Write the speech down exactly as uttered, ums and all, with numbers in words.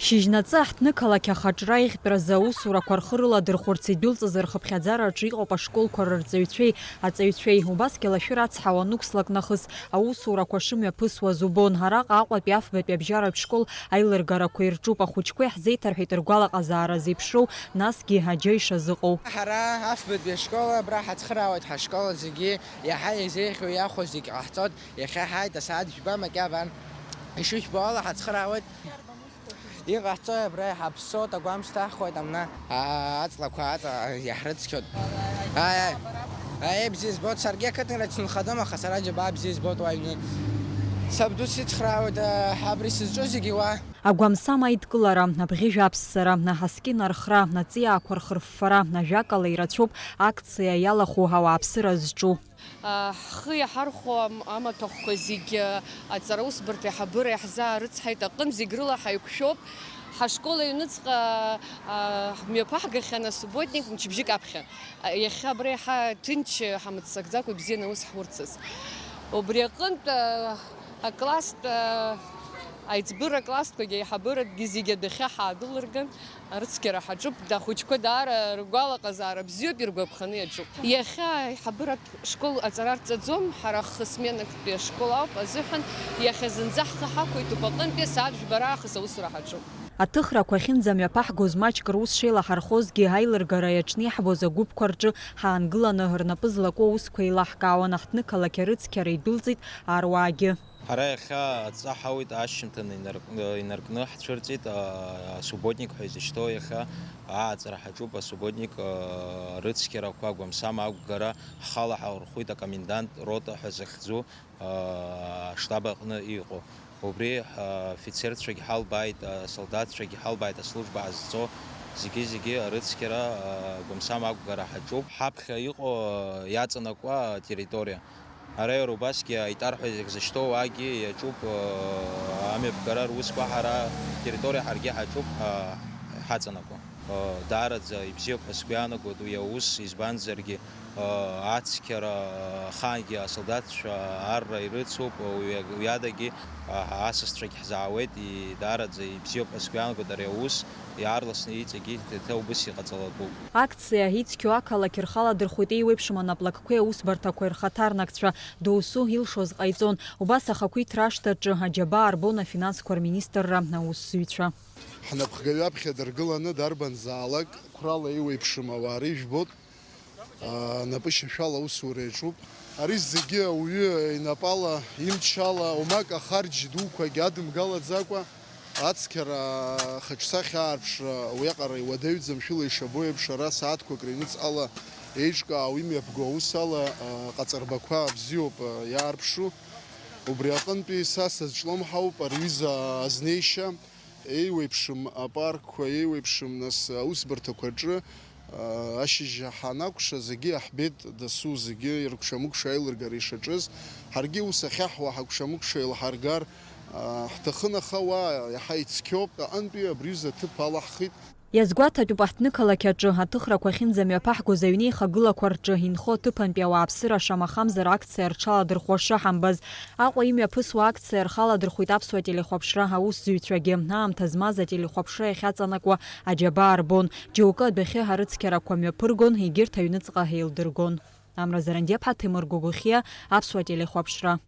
Шьыжьнаҵы аҳҭнықалақь ахаҿра ихтәразы аусурақәа рхы рыладырхәырц идәылҵыз рхыԥхьаӡараҿы иҟоуп ашколқәа рырҵаҩцәеи аҵаҩцәеи. Убасгьы Лашәыр ацҳа уанықәслак нахыс, аусурақәа шымҩаԥысуаз убон. Араҟа Аҟәатәи афбатәи абжьаратә школ аилыргарақәа ирҿуп. Ахәыҷқәа иаҳзеиҭарҳәеит ргәалаҟазаара зеиԥшроу, насгьы аџьа ишазыҟоу. Ҳара афбатәи ашкол абра ҳацхраауеит, ҳашкол зегьы иаҳа еизеиӷьу иахәо зегь ҟаҳҵоит. Иахьа ҳааит асааҭ жәба макьана. Ишыжәбо ала ҳацхраауеит. Иҟаҳҵои абра иҳаԥсоит, агәамсҭа ҳхоит амна. Аа, аҵлақәа аҵа иаҳрыцқьоит. Аи, аи. Аи, бзиа збоит, саргьы ақыҭанрахь сынхаӡом, аха сара џьабаа бзиа збоит уа аҩны. Сабду сицхраауеит, аа, абри сызҿу зегьы уа. Агәамсам аидкылара, абӷьыжә аԥссара, аҳаскьын архра, аҵиаақәа рхырффара, ажәакала, ирацәоуп акциа иалахәу ауааԥсыра зҿу. Ҳхы иаҳархәо ам-, амаҭәахәқәа зегьы аҵараусбарҭа аиҳабыра иаҳзаарыцҳаит аҟынтә, зегь рыла ҳаиқәшәоуп. Ҳашкол аҩныҵҟа, а, мҩаԥаҳгахьан асубботник мчыбжьык аԥхьа. А, иахьа абра иаҳа ҭынч, ҳамыццакӡакәа ибзианы аус ҳурцаз. Убри аҟынтә, а, акласстә, а, аиҵбыра акласстәқәагьы аиҳабыратәгьы зегьы адәахьы ҳаадәылырган. Арыцқьара ҳаҿуп, ахәыҷқәа даара ргәалаҟазаара бзиоуп, иргәаԥханы иаҿуп. Иахьа аиҳабыратә школ аҵара рҵаӡом, ҳара хысменактәи ашкол ауп азыҳәан, иахьа зынӡа ҳхы ҳақәиҭуп, аҟынтәи асааҭ жәба раахыс аусура ҳаҿуп. Аҭыхрақәа ахьынӡамҩаԥаҳгоз маҷк рус шеилаҳархозгьы, аилыргара иаҿнеиҳабоз агәыԥқәа рҿы ҳаангыланы рнапы злаку аусқәа еилаҳкаауан. Аҳҭнықалақь арыцқьара идәылҵит аруаагьы. Ҳара иахьа адҵа ҳауит, ашьжьымҭан инарк-, инаркны ҳцәырҵит, а, асубботник ҳәа изышьҭоу иахьа ааҵра ҳаҿуп, асубботник, а, рыцқьарақәа, агәамсам ақәгара ҳхала ҳаурхәит, акомендант рота ҳәа захьӡу, а, аштаб аҟны иҟоу. Убри, а, афицерцәагь ҳалбааит, асолдаҭцәагь ҳалбааит, аслужба ҟазҵо, зегьы-зегьы арыцқьара, а, агәамсам ақәгара ҳаҿуп. Ҳаԥхьа иҟоу, а, иаҵанакуа атерриториа. Ара иара убасгьы аитар ҳәа зегь зышьҭоу уаагьы иаҿуп, э, амҩаԥгара русқәа ҳара атерриториа ҳаргьы ҳаҿуп, э, ҳаҵанакуа. Э, даараӡа ибзиоуп ҳәа сгәы иаанагоит уи аус, избанзаргьы, э, ацқьара ахаангьы асолдаҭцәа арра ирыцуп, уи, уи адагьы, э, асасцәагь ҳзаауеит, и-, даараӡа ибзиоуп ҳәа сгәы иаанагоит ари аус. Иаарласны иҵегьы иҭ-, иҭа убыс иҟаҵалатәуп. Акциа ицқьоу ақалақь рхаладырхәит еиуеиԥшым анаплакқәеи аусбарҭақәеи рхаҭарнакцәа, доусу илшоз ҟаиҵон. Убас ахақәиҭра ашҭаҿы аџьабаа рбон афинансқәа рминистрра аусзуҩцәа. Ҳнапхгаҩы аԥхьа дыргыланы дарбанзаалак қәрала еиуеиԥшым ауаа рыжәбоит. Напышьашәала аусура иаҿуп. Ари зегьы ауаҩы инапала, имчала, омак ахарџь дуқәагь адымгалаӡакәа, ацқьара хаҿсахьа аарԥшра уиаҟара иуадаҩӡам, шәыла ишабо еиԥш, ара сааҭқәак рыҩныҵҟала еиҿкаау имҩаԥго аус ала, ҟаҵарбақәа бзиоуп иаарԥшу. Убри аҟынтәи са сазҿлымҳауп, ари аҩыза азнеишьа. Еиуеиԥшым апаркқәа, еиуеиԥшым, нас, аусбарҭақәа рҿы, а, ашьыжь ҳанакәша, зегьы иаҳбеит, дасу зегьы иркәша-мыкәша аилыргара ишаҿыз. Ҳаргьы ус ахьаҳуа ҳакәша-мыкәша еилҳаргар, а, ҳҭахын, аха уа иаҳа ицқьоуп. Аҟынтәи абри аҩыза аҭыԥ алаҳхит. Иазгәаҭатәуп аҳҭнықалақь аҿы аҭыхрақәа ахьынӡамҩаԥаҳгоз аҩнеихагылақәа рҿы инхо аҭыԥантәи ауааԥсыра шамахамзар акциа рҽаладырхәуа шыҳамбаз. Аҟәа имҩаԥысуа акциа рхаладырхәит аԥсуа телехәаԥшра аусзуҩцәагьы. Аамҭа змаз ателехәаԥшра иахьаҵанакуа аџьабаа рбон. Џьоукы адәахьы арыцқьарақәа мҩаԥыргон, егьырҭ аҩныҵҟа еилдыргон. Амра Зарандиаԥҳа, Ҭемыр Гогохиа, аԥсуа телехәаԥшра.